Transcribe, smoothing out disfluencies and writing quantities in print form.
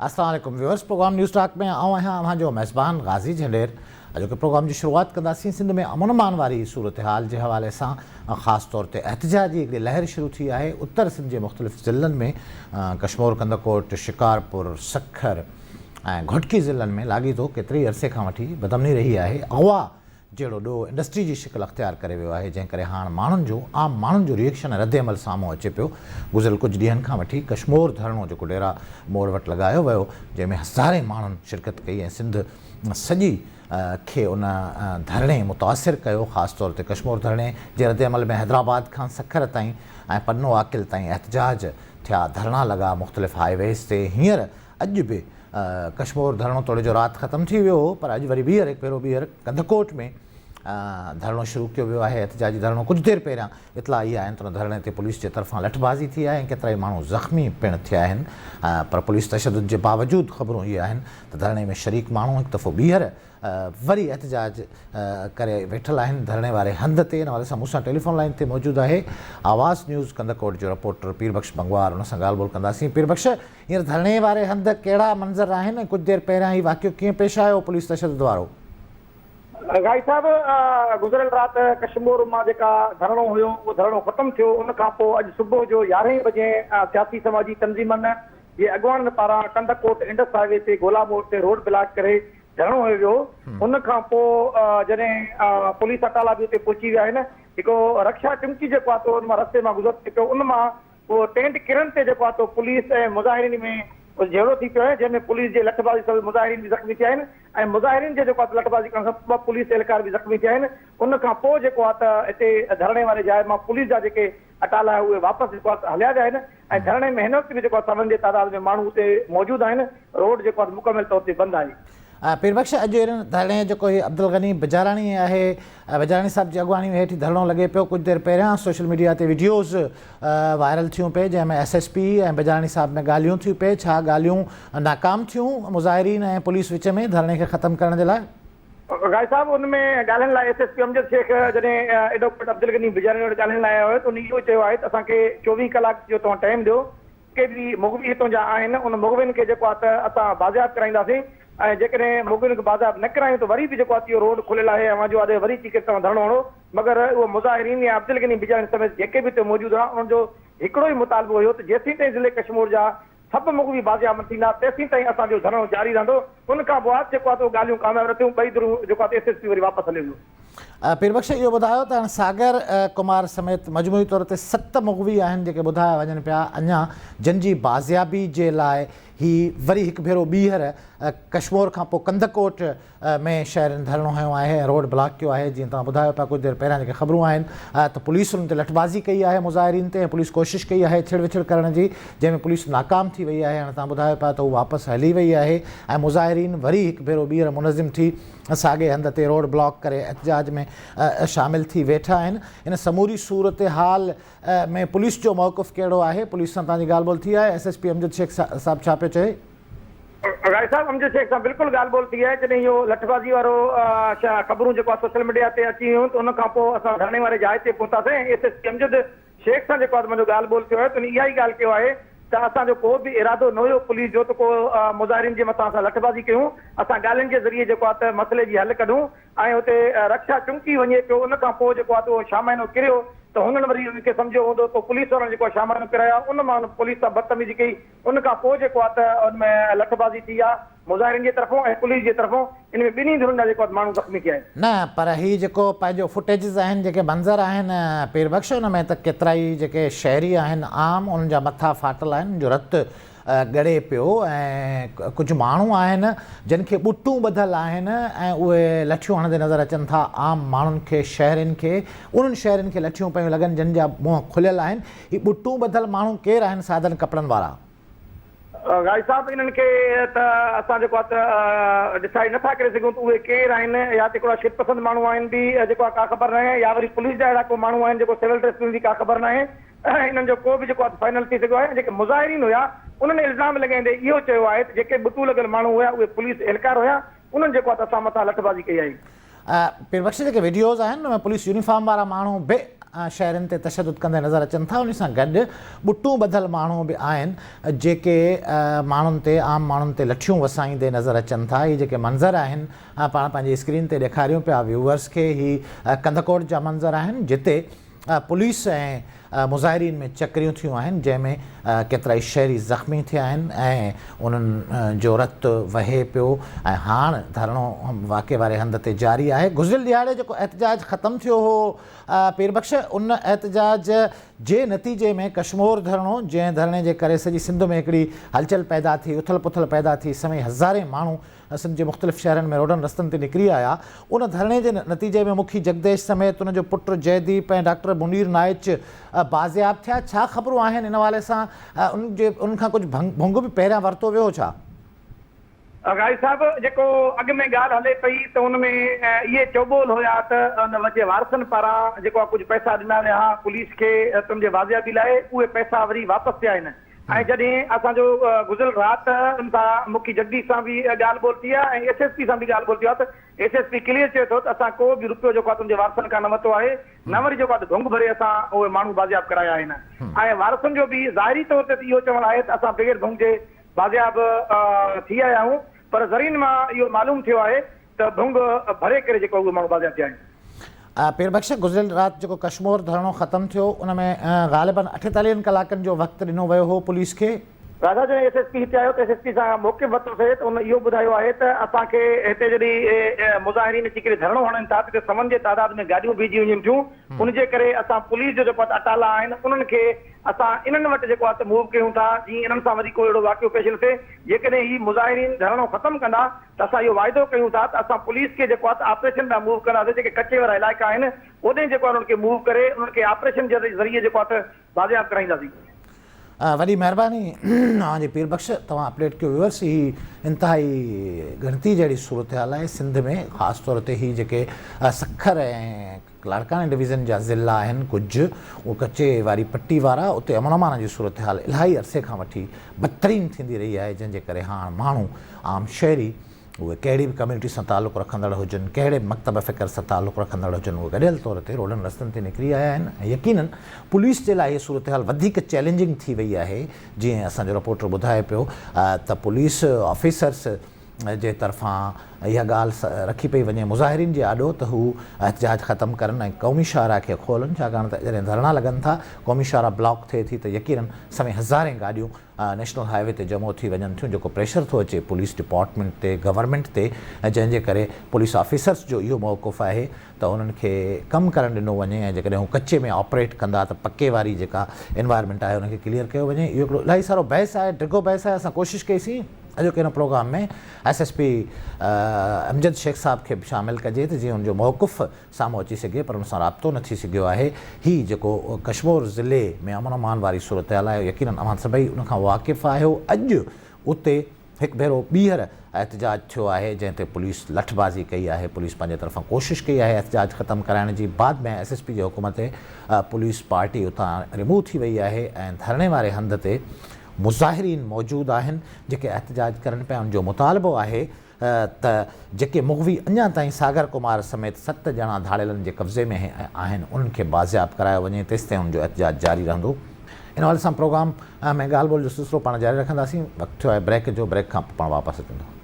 السلام عليڪم viewers programme news talk ۾ آئون آهيان اوهان جو ميزبان غازي جهنڊير اڄوڪي پروگرام جي شروعات ڪنداسين سنڌ ۾ امن امان واري صورتحال جي حوالي سان خاص طور تي احتجاجي هڪڙي لهر شروع ٿي آهي اتر سنڌ جي مختلف ضلعن ۾ ڪشمور ڪنڌڪوٽ شڪارپور سکر ۽ گهوٽڪي ضلعن ۾ لاڳيتو ڪيتري عرصي کان وٺي بدامني رهي آهي اغوا جهڙو ڏوهه انڊسٽري جي شڪل اختيار ڪري ويو آهي، جنهن ڪري هاڻ ماڻهن جو عام ماڻهن جو ريئڪشن ۽ ردعمل سامهون اچي پيو. گذريل ڪجهه ڏينهن کان وٺي ڪشمور ڌرڻو جيڪو ڊيرا موڙ وٽ لڳايو ويو، جنهن ۾ هزارين ماڻهن شرڪت ڪئي ۽ سنڌ سڄي کي ان ڌرڻي متاثر ڪيو، خاص طور تي ڪشمور ڌرڻي جي ردعمل ۾ حيدرآباد کان سکر تائين ۽ پنو عاقل تائين احتجاج ٿيا، ڌرڻا لڳا، مختلف هاء ويز تي هينئر اڄ به ڪشمور ڌرڻو توڙي جو رات ختم ٿي ويو هو پر اڄ وري ٻيهر هڪ ڀيرو ٻيهر ڪنڌڪوٽ ۾ ڌرڻو شروع ڪيو ويو آهي احتجاجي ڌرڻو ڪجهه دير پهريان اطلاع اهي آهن ته ان ڌرڻي تي پوليس جي طرفان لٺبازي ٿي آهي ۽ ڪيترائي ماڻهو زخمي پڻ ٿيا آهن پر پوليس تشدد جي باوجود خبرون اهي آهن ته ڌرڻي ۾ شريڪ ماڻهو هڪ دفعو ٻيهر وري احتجاج ڪري ويٺل آهن ڌرڻي واري هنڌ تي ان حوالي سان مون سان ٽيليفون لائين تي موجود آهي آواز نيوز ڪنڌڪوٽ جو رپورٽر پير بخش بنگوار ان سان ڳالهه ٻولهه ڪنداسين پير بخش هينئر ڌرڻي واري هنڌ ڪهڙا منظر آهن ۽ ڪجهه دير پهريان هي واقعو ڪيئن پيش آيو پوليس تشدد وارو؟ غائي صاحب گذريل رات ڪشمور مان جيڪا ڌرڻو هيو اهو ڌرڻو ختم ٿيو ان کان پوء اڄ صبح جو يارهين بجي سياسي سماجي تنظيمن جي اڳواڻن پاران ڪنڌڪوٽ انڊس هاء وي تي گولا موڙ تي روڊ بلاڪ ڪري ڌرڻو هنيو ويو ان کان پوء جڏهن پوليس اٽالا به اتي پهچي ويا آهن هڪ رڪشا چمڪي جيڪو آهي سو ان مان رستي مان گذر ٿي پيو ان مان اهو ٽينٽ ڪرڻ تي جيڪو آتو پوليس ۽ مظاهرين ۾ جهيڙو ٿي پيو آهي جنهن ۾ پوليس جي لٺبازي سبب مظاهرين به زخمي ٿيا آهن ۽ مظاهرين جي جيڪو آ لٺبازي ڪرڻ سبب ٻه پوليس اهلڪار به زخمي ٿيا آهن ان کان پوء جيڪو آ ته هتي ڌرڻي واري جاء مان پوليس جا جيڪي اٽالا آهي اهي واپس جيڪو آ هليا ويا آهن ۽ ڌرڻي ۾ هن وقت به جيڪو آ سون جي تعداد ۾ ماڻهو اتي موجود آهن روڊ جيڪو آ مڪمل طور تي بند آهي. پير بخش اڄ ان ڌرڻي جيڪو هي عبدالغني بجاراڻي آهي بجاراڻي صاحب جي اڳواڻي ۾ هيٺ ڌرڻو لڳي پيو ڪجهه دير پهريان سوشل ميڊيا تي وڊيوز وائرل ٿيون پئي جنهن ۾ ايس ايس پي ۽ بجاراڻي صاحب ۾ ڳالهيون ٿيون پئي ڇا ڳالهيون ناڪام ٿيون مظاهرين ۽ پوليس وچ ۾ ڌرڻي کي ختم ڪرڻ جي لاء؟ غازي صاحب ان ۾ ڳالهين لاء S S P Amjad Shaikh جڏهن ايڊووڪيٽ عبدالغني بجاراڻي وٽ ڳالهين لاء آيو هيو ته ان اهو چيو آهي ته اسان کي 24 ڪلاڪ جو توهان ٽائيم ڏيو جيڪي به مغوي هتون جا آهن ان مغوين کي جيڪو آهي ته اسان بازياب ڪرائينداسين ۽ جيڪڏهن مغوين کي بازياب نه ڪرايون ته وري به جيڪو آهي ته اهو روڊ کليل آهي اوهان جو آهي وري اچي ڪري توهان ڌرڻو هڻو مگر اهو مظاهرين يا عبدالغني بجاڻي سميت جيڪي به هتي موجود هئا انهن جو هڪڙو ئي مطالبو هيو ته جيسين تائين ضلعي ڪشمور جا سڀ مغوي بازياب نه ٿيندا تيسين تائين اسان جو ڌرڻو جاري رهندو ان کان بعد جيڪو آهي ته اهو ڳالهيون ڪامياب نه ٿيون ٻئي ڌريون جيڪو آهي ته ايس ايس پي وري واپس هليو ويو. پير بخش اهو ٻڌايو ته هاڻ ساگر ڪمار سميت مجموعي طور تي ست مغوي آهن جيڪي ٻڌايا وڃن پيا اڃا جن جي بازيابي جي لاء هي وري هڪ ڀيرو ٻيهر ڪشمور کان پوء ڪنڌڪوٽ ۾ شهرين ڌرڻو هنيو آهي ۽ روڊ بلاڪ ڪيو آهي جيئن توهان ٻڌايو پيا ڪجهه دير پهريان جيڪي خبرون آهن ته پوليس انهن تي لٺبازي ڪئي آهي مظاهرين تي ۽ پوليس ڪوشش ڪئي آهي ڇڙ وڇڙ ڪرڻ جي جنهن ۾ پوليس ناڪام ٿي وئي آهي هاڻ توهان ٻڌايو پيا ته هو واپس هلي وئي آهي ۽ مظاهرين وري هڪ ڀيرو ٻيهر منظم ٿي ساڳئي هنڌ تي روڊ بلاڪ ڪري احتجاج ۾ شامل ٿي ويٺا آهن. ان سموري صورتحال ۾ پوليس جو موقف ڪهڙو آهي؟ پوليس سان توهان جي ڳالهه ٻولهه ٿي آهي؟ S S P Amjad Shaikh sahib ڇا پيو چئي؟ رائي صاحب امجد شيخ سان بلڪل ڳالهه ٻولهه ٿي آهي جڏهن اهو لٺبازي وارو خبرون جيڪو آهي سوشل ميڊيا تي اچي ويون ته ان کان پوء اسان ڌرڻي واري جاء تي پهتاسين ۽ S S P Amjad Shaikh سان جيڪو آهي ته منهنجو ڳالهه ٻولهه ٿيو آهي ته ان اها ئي ڳالهه ڪيو آهي ته اسان جو ڪو به ارادو نه هيو پوليس جو ته ڪو مظاهرين جي مٿان اسان لٺبازي ڪيون اسان ڳالهين جي ذريعي جيڪو آهي ته مسئلي جي حل ڪڍون ۽ اتي رڪشا چمڪي وڃي پيو ان کان پوء جيڪو آهي ته اهو شامائنو ڪريو ته هنن وري ان کي سمجهيو هوندو پوء پوليس وارن جيڪو آهي شامائنو ڪرايو ان مان ان پوليس سان بدتميزي ڪئي ان کان پوء جيڪو آهي ته ان ۾ لٺبازي ٿي آهي مظاهرين جي طرفون ۽ پوليس جي طرفون ان ۾ ٻنهي ڌرين جا جيڪو آهي ماڻهو زخمي ٿيا آهن. نه پر هي جيڪو پنهنجو فوٽيجز آهن جيڪي منظر آهن پير بخش ان ۾ ته ڪيترائي جيڪي شهري آهن عام انهن جا مٿا ڦاٽل آهن انهن جو رت ڳڙي پيو ۽ ڪجهه ماڻهو آهن جن کي ٻٽون ٻڌل آهن ۽ اهي لٺيون هڻندي نظر اچن ٿا عام ماڻهن کي شهرين کي انهن شهرين کي لٺيون پيون لڳن جن جا منهن کليل آهن هي ٻٽون ٻڌل ماڻهو ڪير آهن سادن ڪپڙن وارا. غازي صاحب انهن کي ته اسان جيڪو آهي ته ڊسائيڊ نٿا ڪري سگهون ته اهي ڪير آهن يا ته هڪڙا شد پسند ماڻهو آهن به جيڪو آهي ڪا خبر ناهي يا وري پوليس جا اهڙا ڪو ماڻهو آهن جيڪو سول ڊريس ۾ به ڪا خبر ناهي انهن جو ڪو به جيڪو آهي ته فائنل ٿي سگهيو آهي ۽ جيڪي مظاهرين هيا انهن الزام لڳائيندي اهو چيو آهي ته جيڪي ٻٽو لڳل ماڻهو هيا اهي پوليس اهلڪار هيا انهن جيڪو آهي ته اسان مٿان لٺبازي ڪئي آهي. پير بخش جيڪي وڊيوز آهن ان ۾ پوليس يونيفارم وارا ماڻهو به. شهرين تي تشدد ڪندي نظر اچن ٿا ان سان گڏ ٻٽون ٻڌل ماڻهو به آهن جيڪي ماڻهن تي عام ماڻهن تي لٺيون وسائيندي نظر اچن ٿا. هي جيڪي منظر آهن پاڻ پنهنجي اسڪرين تي ڏيکاريون پيا ويوئرس کي هي ڪنڌڪوٽ جا منظر آهن جتي پوليس ۽ مظاهرين ۾ چڪريون ٿيون آهن جنهن ۾ ڪيترائي شهري زخمي ٿيا آهن ۽ انهن جو رت وهي پيو ۽ هاڻ ڌرڻو واقعي واري هنڌ تي جاري آهي. گذريل ڏهاڙي جيڪو احتجاج ختم ٿيو هو پير بخش ان احتجاج جي نتيجي ۾ ڪشمور ڌرڻو جنهن ڌرڻي جي ڪري سڄي سنڌ ۾ هڪڙي هلچل پيدا ٿي اٿل پٿل پيدا ٿي سوين هزارين ماڻهو سنڌ جي مختلف شهرن ۾ روڊن رستن تي نڪري آيا. ان ڌرڻي جي نتيجي ۾ مکي جگديش سميت ان جو پٽ جئديپ ۽ ڊاڪٽر منير نائچ بازياب ٿيا. ڇا خبرون آهن ان حوالي سان ان جي انهن کان ڪجهه ڀنگ به پهريان ورتو ويو هو ڇا؟ غازي صاحب جيڪو اڳ ۾ ڳالهه هلي پئي ته ان ۾ اهي چوٻول هيا ته ان جي وارثن پاران جيڪو آهي ڪجهه پئسا ڏنا ويا ها پوليس کي تن جي بازيابي لاء اهي پئسا وري واپس ٿيا آهن ۽ جڏهن اسان جو گذريل رات ان سان مکي جگديش سان به ڳالهه ٻولهه ٿي آهي ۽ ايس ايس پي سان به ڳالهه ٻولهه ٿي آهي ته ايس ايس پي ڪليئر چئي ٿو ته اسان ڪو به روپيو جيڪو آهي تنهنجي وارثن کان نه ورتو آهي نه وري جيڪو آهي ته ڀنگ ڀري اسان اهي ماڻهو بازياب ڪرايا آهن ۽ وارثن جو به ظاهري طور تي ته اهو چوڻ آهي ته اسان بغير ڀنگ جي بازياب ٿي آيا آهيون پر ذريعن مان اهو معلوم ٿيو آهي ته ڀنگ ڀري ڪري جيڪو اهي ماڻهو بازياب ٿيا آهن. پير بخش گذريل رات جيڪو ڪشمور ڌرڻو ختم ٿيو ان ۾ غالباً اٺيتاليهن ڪلاڪن جو وقت ڏنو ويو هو پوليس کي. راجا جڏهن ايس ايس پي هتي آيو ته ايس ايس پي سان موقف ورتوسي ته ان اهو ٻڌايو آهي ته اسان کي هتي جڏهن مظاهرين اچي ڪري ڌرڻو هڻن ٿا ته هتي سون جي تعداد ۾ گاڏيون بيهجي وڃن ٿيون ان جي ڪري اسان پوليس جو جيڪو آهي اٽالا آهن انهن کي اسان انهن وٽ جيڪو آهي ته موو ڪيون ٿا جيئن انهن سان وري ڪو اهڙو واقعو پيش نه ٿئي جيڪڏهن هي مظاهرين ڌرڻو ختم ڪندا ته اسان اهو واعدو ڪيون ٿا ته اسان پوليس کي جيڪو آهي ته آپريشن ڏانهن موو ڪنداسين جيڪي ڪچي وارا علائقا آهن اوڏهين جيڪو آهي انهن کي موو ڪري انهن کي آپريشن جي ذريعي جيڪو آهي ته بازياب ڪرائينداسين. وڏي مهرباني اوهان جي پير بخش توهان اپڊيٽ ڪيو ويورس هي انتهائي ڳڻتي جهڙي صورتحال آهي سنڌ ۾ خاص طور تي هي جيڪي سکر ۽ لاڙڪاڻي ڊويزن جا ضلعا آهن ڪجهه اهي ڪچي واري پٽي وارا اتي امن امان جي صورتحال الاهي عرصي کان وٺي بدترين ٿيندي رهي آهي جنهن جي ڪري هاڻ ماڻهو عام شهري اهي ڪهڙي به ڪميونٽي سان تعلق رکندڙ هجن ڪهڙي به مڪتب فڪر سان تعلق رکندڙ هجن اهي گڏيل طور تي روڊن رستن تي نڪري آيا آهن ۽ يقينن پوليس جي لاء هي صورتحال وڌيڪ چئلينجنگ ٿي وئي آهي جيئن اسان جو رپورٽر ٻڌائي پيو ته پوليس آفيسرس جي طرفان اها ڳالهه رکي پئي وڃي مظاهرين جي آڏو ته هو احتجاج ختم ڪرن ۽ قومي شاهراهه کي کولن ڇاڪاڻ ته جڏهن ڌرڻا لڳن ٿا قومي شاهراهه بلاڪ ٿئي ٿي ته يقينن سوين هزارين گاڏيون نيشنل هاء وي تي جمع ٿي وڃن ٿيون جيڪو پريشر ٿو اچي پوليس ڊپارٽمينٽ تي گورنمينٽ تي جنهن جي ڪري پوليس آفيسرس جو اهو موقف آهي ته انهن کي ڪم ڪرڻ ڏنو وڃي ۽ جيڪڏهن هو ڪچي ۾ آپريٽ ڪندا ته پڪي واري جيڪا انوائرمينٽ آهي ان کي ڪليئر ڪيو وڃي اهو هڪڙو الاهي سارو بحث آهي ڊگهو بحث آهي اسان ڪوشش ڪئي سين اڄوڪي هن programme ۾ S S P Amjad Shaikh صاحب کي به شامل ڪجي ته جيئن ان جو موقف سامهون اچي سگهي پر ان سان رابطو نه ٿي سگهيو آهي هي جيڪو ڪشمور ضلعي ۾ امن امان واري صورتحال آهي يقينن اوهان سڀئي ان کان واقف آهيو اڄ اتي هڪ ڀيرو ٻيهر احتجاج ٿيو آهي جنهن تي پوليس لٺبازي ڪئي آهي پوليس پنهنجي طرفان ڪوشش ڪئي آهي احتجاج ختم ڪرائڻ جي بعد ۾ ايس ايس پي جي حڪم تي پوليس پارٽي اتان ريموو ٿي وئي آهي ۽ ڌرڻي واري هنڌ تي مظاهرين موجود آهن جيڪي احتجاج ڪرن پيا ان جو مطالبو آهي ته جيڪي مغوي اڃا تائين ساگر ڪمار سميت ست ڄڻا ڌاڙيلن جي قبضي ۾ آهن انهن کي بازياب ڪرايو وڃي تيستائين انهن جو احتجاج جاري رهندو. ان حوالي سان پروگرام ۾ ڳالهه ٻولهه جو سلسلو پاڻ جاري رکنداسين. وقت ٿيو آهي بريڪ جو، بريڪ کان پوء پاڻ واپس اچون ٿا.